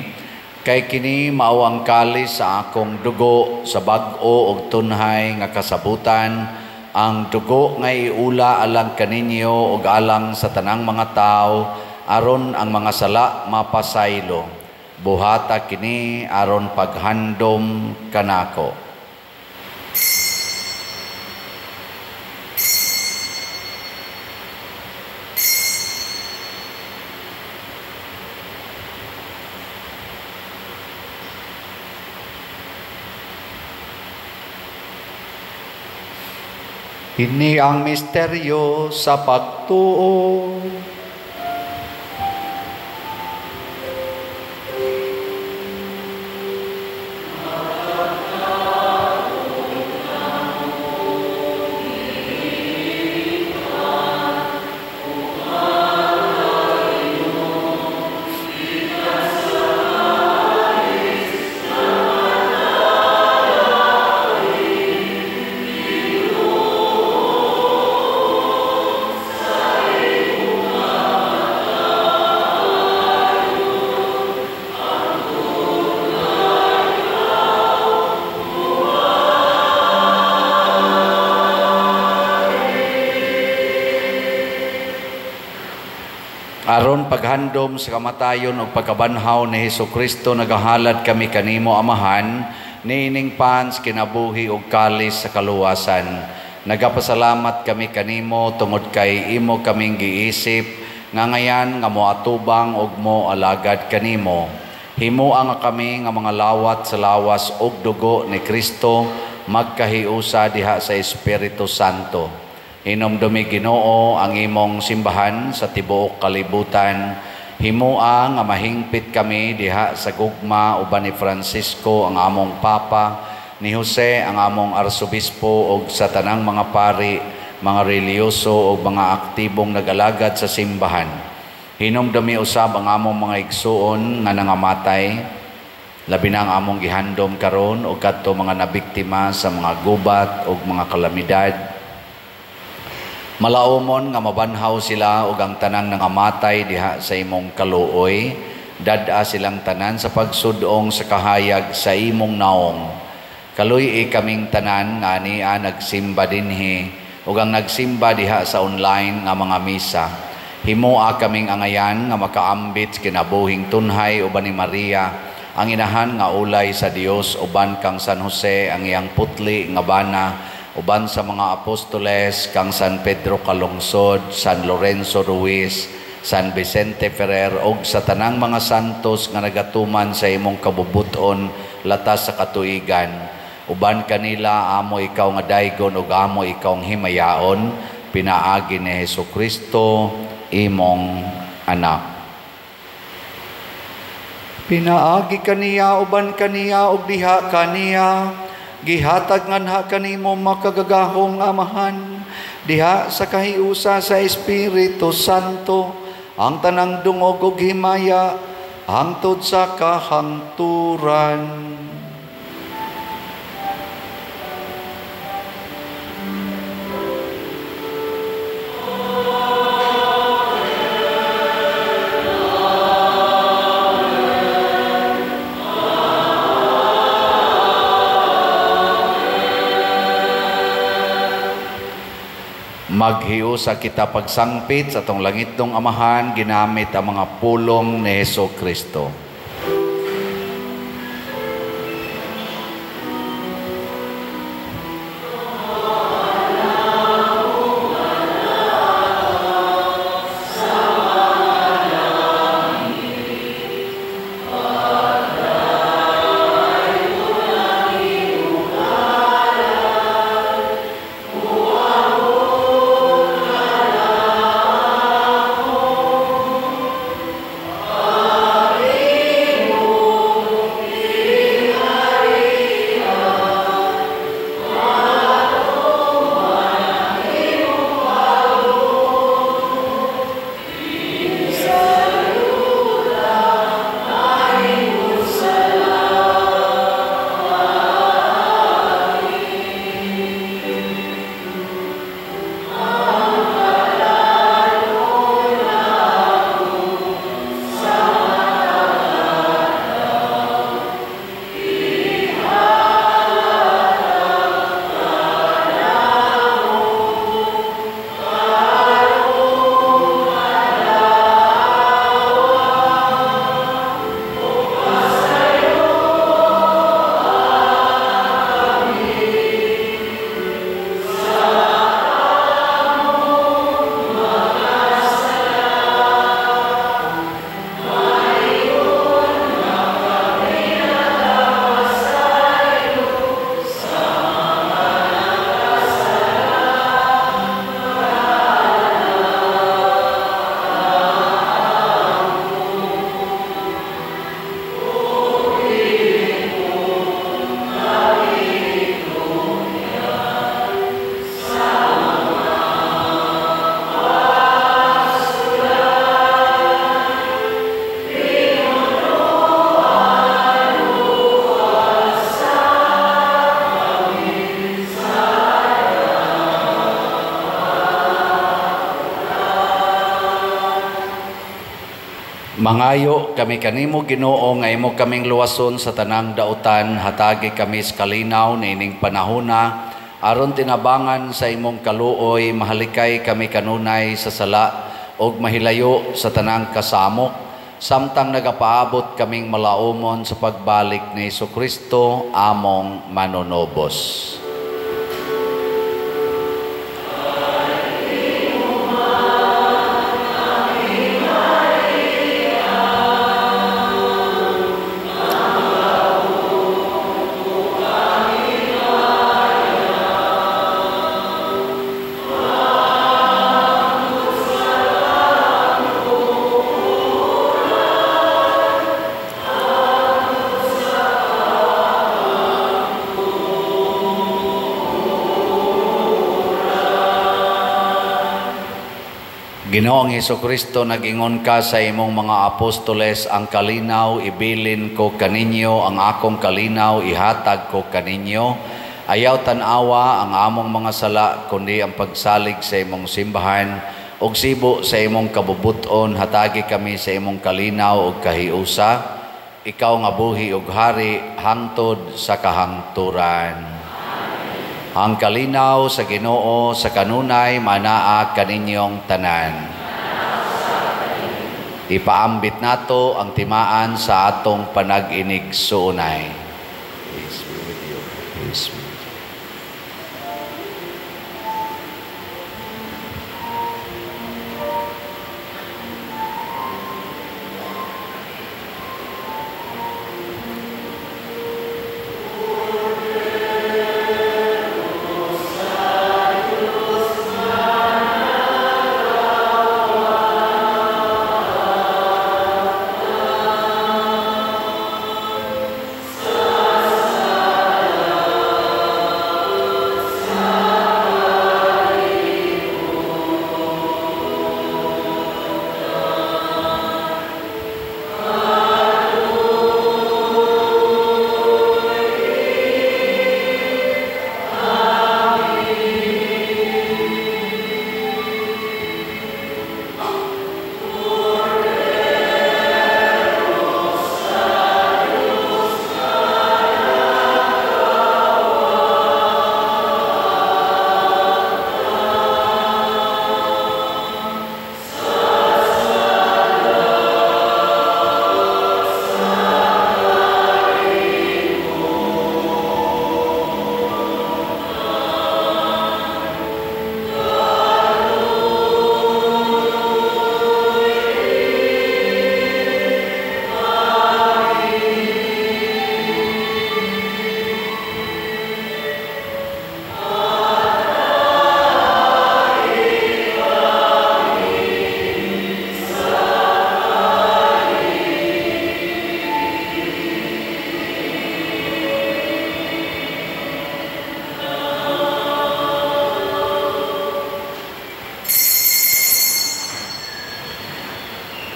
[SPEAKER 1] kay kini mao ang kalis sa akong dugo sa bag-o og tunhay nga kasabutan, ang dugo nga iula alang kaninyo og alang sa tanang mga tawo aron ang mga sala mapasaylo. Buhata kini aron paghandom kanako. Ini ang misteryo sa pagtuo. Aron paghandom sa kamatayon ug pagkabanhaw ni Hesukristo, nagahalad kami kanimo Amahan niining pans kinabuhi ug kalis sa kaluwasan. Nagapasalamat kami kanimo tungod kay imo kaming giisip nga ngayan nga moatubang ug moalagad kanimo. Himoa nga kami nga mga lawat sa lawas ug dugo ni Kristo magkahiusa diha sa Espiritu Santo. Hinumdumi Ginoo ang imong simbahan sa tibuok kalibutan. Himoa nga mahingpit kami diha sa gugma uban ni Francisco ang among Papa, ni Jose ang among Arsobispo ug sa tanang mga pari, mga relihiyoso ug mga aktibong nagalagad sa simbahan. Hinumdumi usab ang among mga igsuon nga nangamatay, labi na ang among gihandom karon ug kadto mga nabiktima sa mga gubat ug mga kalamidad. Malaumon nga mabanhaw sila ug ang tanang nangamatay diha sa imong kaluoy, dad-a silang tanan sa pagsudong sa kahayag sa imong naong. Kaluy-i kaming tanan nga ania nagsimba dinhi ug ang nagsimba diha sa online nga mga misa. Himoa kaming angayan nga makaambit kinabuhing tunhay uban ni Maria, ang inahan nga ulay sa Dios, uban kang San Jose ang iyang putli nga bana, uban sa mga apostoles kang San Pedro Calungsod, San Lorenzo Ruiz, San Vicente Ferrer ug sa tanang mga santos nga nagatuman sa imong kabubuton latas sa katuigan. Uban kanila amo ikaw nga daygon ug amo ikaw ang himayaon, pinaagi ni Hesukristo imong anak. Pinaagi kaniya, uban kaniya ug diha kaniya, gihatag nganha kanimo makagagahong Amahan, diha sa kahiusa sa Espiritu Santo, ang tanang dungog ug himaya hangtod sa kahangturan. Maghiusa kita pagsangpit sa atong langitnong Amahan ginamit ang mga pulong ni Hesus Kristo. Mangayo kami kanimo Ginoo nga imo kaming luwason sa tanang dautan, hatagi kami sa kalinaw niining panahona aron tinabangan sa imong kaluoy, mahalikay kami kanunay sa sala ug mahilayo sa tanang kasamok, samtang nagapaabot kaming malaumon sa pagbalik ni Hesukristo among manunobos. Ginoong Hesukristo, nag-ingon ka sa imong mga apostoles, ang kalinaw ibilin ko kaninyo, ang akong kalinaw ihatag ko kaninyo. Ayaw tan-awa ang among mga sala, kundi ang pagsalig sa imong simbahan, ug sibo sa imong kabubuton, hatagi kami sa imong kalinaw ug kahiusa. Ikaw nga buhi ug hari hangtod sa kahangturan. Ang kalinaw sa Ginoo sa kanunay manaa kaninyong tanan. Ipaambit nato ang timaan sa atong panag-inig suunay. Peace be with you. Peace be with you.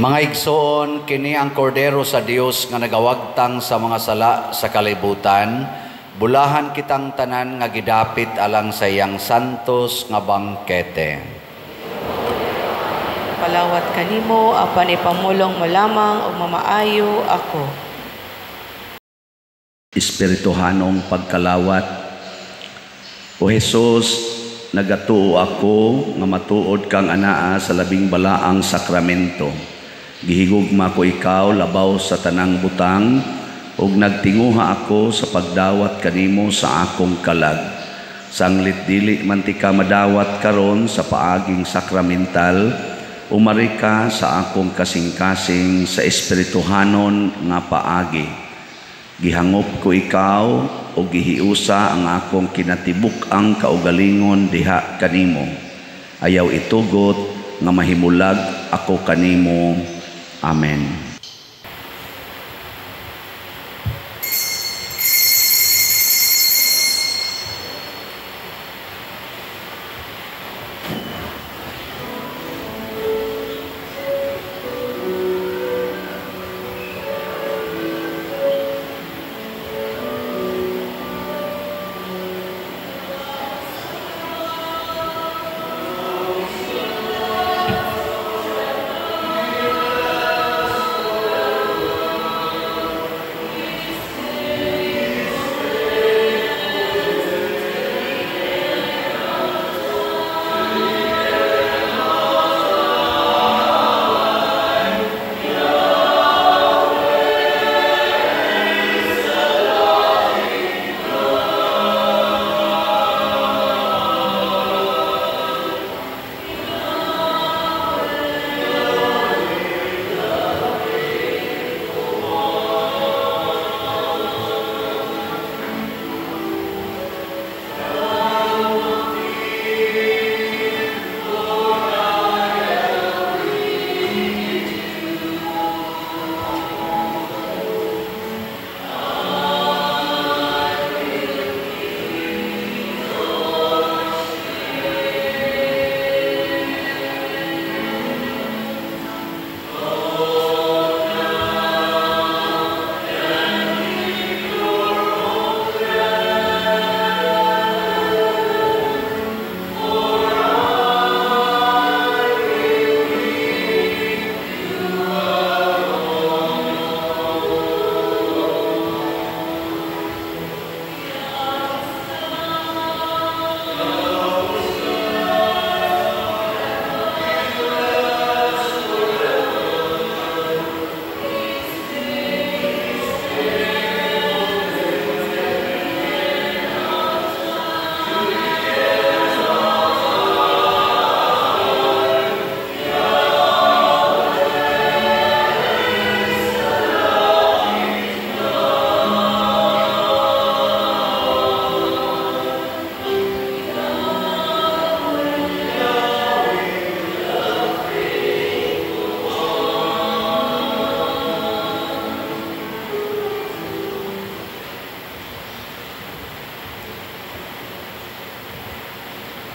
[SPEAKER 1] Mga igsoon, kini ang kordero sa Dios nga nagawagtang sa mga sala sa kalibutan. Bulahan kitang tanan nga gidapit alang sa iyang santos nga bangkete.
[SPEAKER 2] Palawat kanimo, apan ipamulong mo lamang ug mamaayo ako.
[SPEAKER 1] Espirituhanong pagkalawat. O Hesus, nagatuo ako nga matuod kang anaa sa labing balaang sakramento. Gihigugma ko ikaw labaw sa tanang butang, ug nagtinguha ako sa pagdawat kanimo sa akong kalag. Sanglit dili man ti ka madawat karon sa paaging sakramental, umari ka sa akong kasing-kasing sa espirituhanon nga paagi. Gihangop ko ikaw o gihiusa ang akong kinatibuk-ang kaugalingon diha kanimo. Ayaw itugot nga mahimulag ako kanimo. Amen.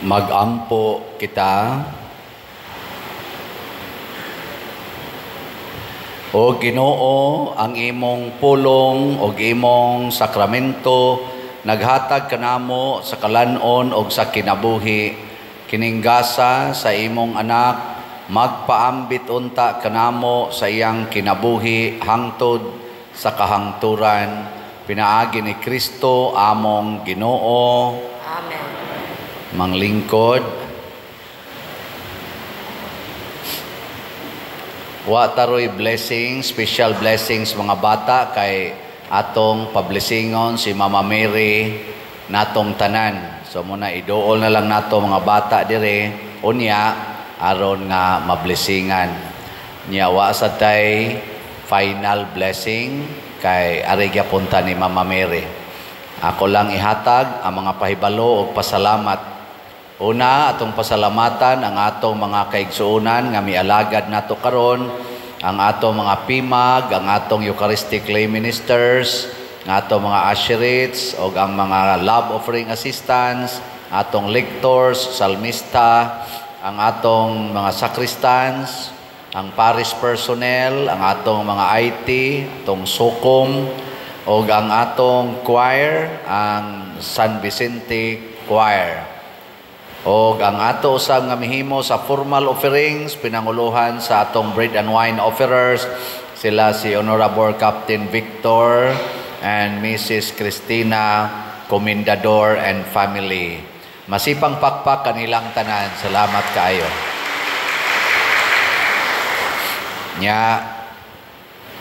[SPEAKER 1] Magampo kita. O Ginoo, ang imong pulong o imong sakramento naghatag kanamo sa kalan-on og sa kinabuhi. Kining gasa sa imong anak magpaambit unta kanamo sa iyang kinabuhi hangtod sa kahangturan. Pinaagi ni Kristo among Ginoo.
[SPEAKER 3] Amen.
[SPEAKER 1] Manglingkod, wa taroy blessings, special blessings mga bata kay atong pablessingon si Mama Mary natong tanan. So muna iduol na lang nato mga bata dire unya aron nga mablessingan. Nya wa sad tay final blessing kay ari gyapon ta ni Mama Mary. Ako lang ihatag ang mga pahibalo og pasalamat. Una, atong pasalamatan ang atong mga kaigsuonan nga mialagad nato karon, ang atong mga pimag, ang atong Eucharistic lay ministers, ang atong mga usherates, o ang mga love offering assistants, atong lectors, salmista, ang atong mga sacristans, ang parish personnel, ang atong mga IT, atong sukom, ug ang atong choir, ang San Vicente Choir. Og ang ato usab nga mihimo sa formal offerings, pinanguluhan sa atong bread and wine offerers, sila si Honorable Captain Victor and Mrs. Christina Comendador and family. Masipang pakpak kanilang tanan. Salamat kaayo. Nya,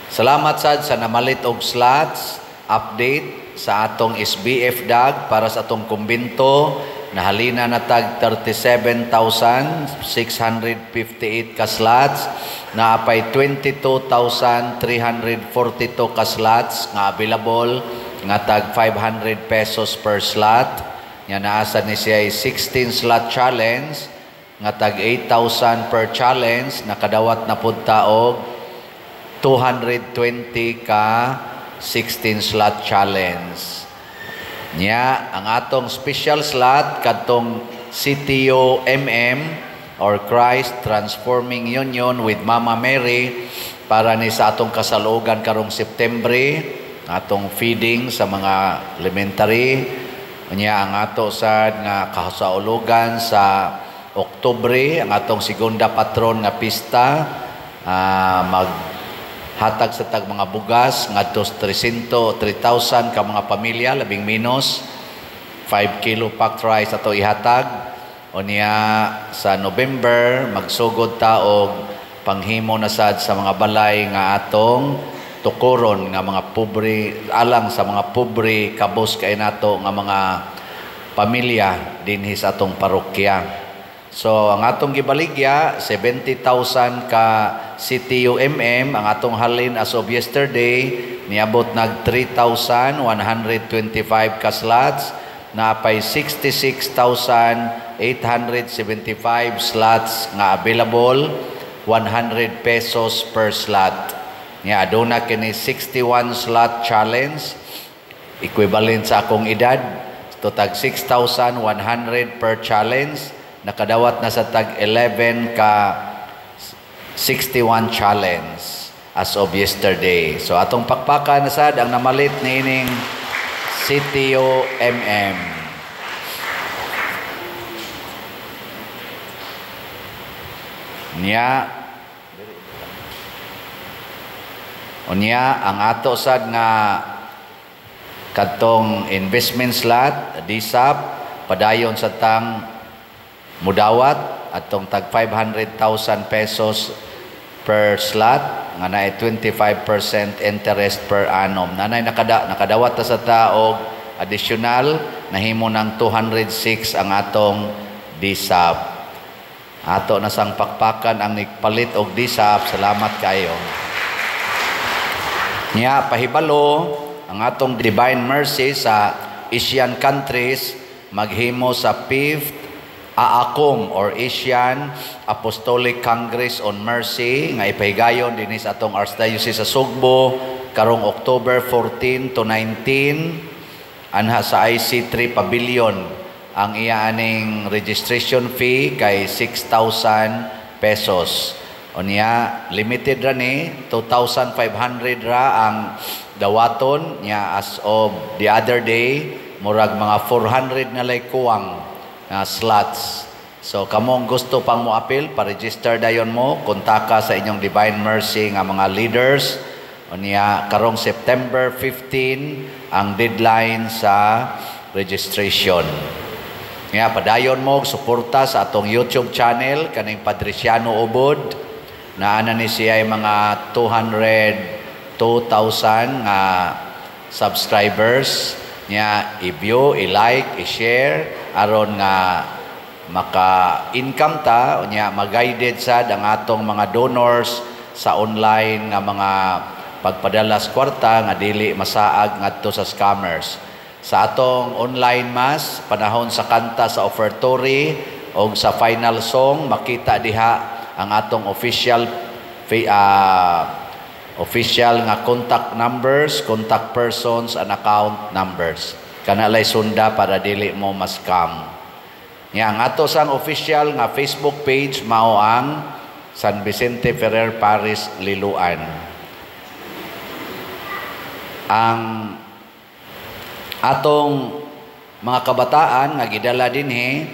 [SPEAKER 1] salamat sad sa namalit og slots, update sa atong SBF DAG para sa atong kumbinto. Nahalina na tag 37,658 ka slots, naapay 22,342 ka slots nga available nga tag 500 pesos per slot. Nga naasa ni siya 16 slot challenge nga tag 8,000 per challenge, nakadawat na pud ta og 220 ka 16 slot challenge. Nya, ang atong special slot kadtong CTO MM or Christ Transforming Union with Mama Mary para ni sa atong kasalugan karong September, atong feeding sa mga elementary. Nya, ang ato sad nga kasaulugan sa Oktubre, ang atong segunda patron nga pista, mag hatag sa tag mga bugas ngadto 3,000 ka mga pamilya, labing minus 5 kilo packed rice ato ihatag. Unya sa November magsugod ta og panghimo na sad sa mga balay nga atong tukuron nga mga pobre, alang sa mga pobre kabos kay nato nga mga pamilya dinhi sa atong parokya. So ang atong gibaligya 70,000 ka CTUMM, ang atong halin as of yesterday niabot nag 3,125 ka slots, naapay 66,875 slots nga available, 100 pesos per slot. Nya aduna kini 61 slot challenge, equivalent sa akong edad, to tag 6,100 per challenge. Nakadawat na sa tag 11 ka 61 challenge as of yesterday. So atong pakpakan na sad ang namalit niining CTO MM. Nya, unya ang ato sad nga kadtong investment slot DSAP padayon sa tang mudawat atong tag 500,000 pesos per slot nga naay 25% interest per annum. Nanay nakadawat ta sa taog additional, nahimo ng 206 ang atong DSAP. Ato na sang pakpakan ang nagpalit og DSAP. Salamat kayo. Nya pahibalo ang atong Divine Mercy sa Asian countries maghimo sa 5th AACOM or Asian Apostolic Congress on Mercy nga ipahigayon dinhi sa atong Archdiocese sa Sugbo karong October 14 to 19 anha sa IC3 Pavilion. Ang iya aning registration fee kay 6,000 pesos. Unya limited ra ni 2,500 ra ang dawaton. Nya as of the other day murag mga 400 na lay kuwang slots. So kamong gusto pang moapil, pa-register dayon mo, kontaka sa inyong Divine Mercy nga mga leaders. Unya karong September 15 ang deadline sa registration. Nga padayon mo suporta sa atong YouTube channel kaning Padriciano Ubod. Naana ni siya ay mga 202,000 nga subscribers. Nya i-view, i-like, i-share aron nga maka-income ta, unya ma-guided sad ang atong mga donors sa online nga mga pagpadala sa kwarta nga dili masaag ngadto sa scammers. Sa atong online mass, panahon sa kanta sa offertory og sa final song, makita diha ang atong official official nga contact numbers, contact persons, and account numbers. Kanalay sunda para dili mo ma-scam. Nya ang ato sang official nga Facebook page mao ang San Vicente Ferrer Parish, Liloan. Ang atong mga kabataan nga gidala dinhi,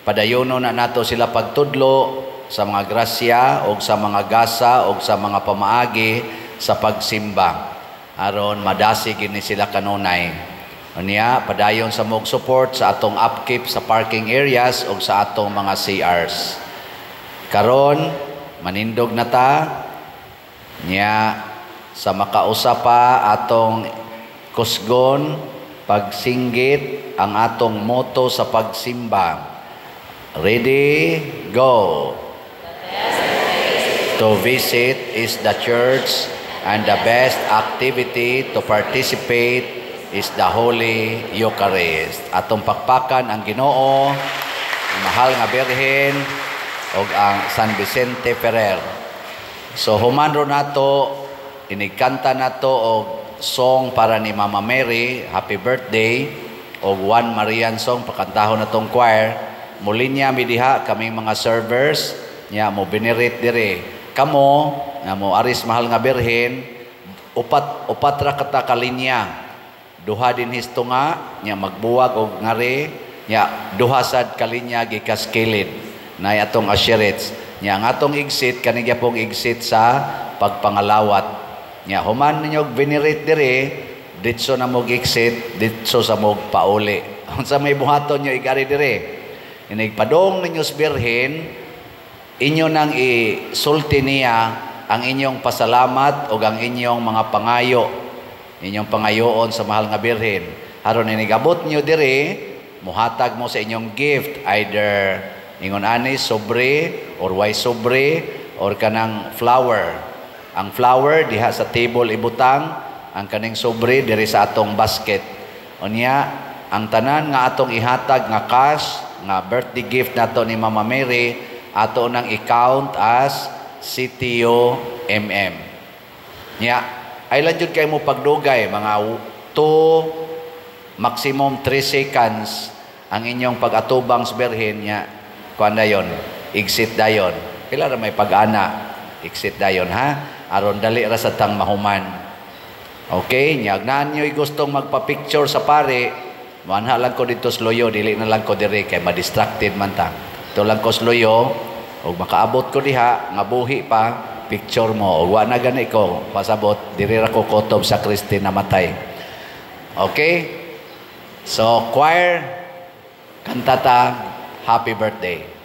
[SPEAKER 1] padayono na nato sila pagtudlo sa mga grasya o sa mga gasa o sa mga pamaagi sa pagsimba aron madasig gini sila kanunay. Unya, padayon sa mog support sa atong upkeep sa parking areas o sa atong mga CRs. Karon manindog na ta nya sa makausa pa atong kusgon pagsinggit ang atong motto sa pagsimba. Ready, go. To visit is the church and the best activity to participate is the Holy Eucharist. Atong pakpakan ang Ginoo, ang mahal nga Birhen ug ang San Vicente Ferrer. So human ro nato, inigkanta nato og song para ni Mama Mary, happy birthday, og one Marian song pakantahon natong choir. Mulinya mi diha kaming mga servers nya mo venerate dire. Kamo nga mo aris mahal nga Birhen, upat upat ra kata ka linya. Duha din nga nya magbuwag og ngari nya duha sad ka linya gikas kilid nay atong usherates. Nya ang atong exit kani gyapong exit sa pagpangalawat. Nya human ninyo og venerate dire, ditso na mo exit, ditso sa mo pauli. Unsa may buhaton nyo igari dire? Inig padong ninyo sa Birhen, inyo nang isulti niya ang inyong pasalamat o ang inyong mga pangayo, inyong pangayoon sa mahal nga Birhen. Aron inigabot niyo dire, muhatag mo sa inyong gift, either ingon ani sobre or way sobre or kanang flower. Ang flower diha sa table ibutang, ang kaning sobre diri sa atong basket. Unya, ang tanan nga atong ihatag nga cash, nga birthday gift nato ni Mama Mary, ato nang i-count as CTO MM. Nya, ay lang jud kay mo pagdugay, mga 2, maximum 3 seconds ang inyong pag-atubang sa Birhen nya kuan dayon, exit dayon. Pila ra may pag-ana, exit dayon ha, aron dali ra sa tang mahuman. Okay, nya naan nyo'y gustong magpa-picture sa pare, muanha lang ko dito sa luyo, dili na lang ko diri kay ma-distracted man ta. Ito lang ko sa luyo, ug makaabot ko diha nga buhi pa, picture mo. Ug wa na gani ko pasabot, diri ra ko kutob sa Kristi namatay. Okay? So choir, kantata, happy birthday.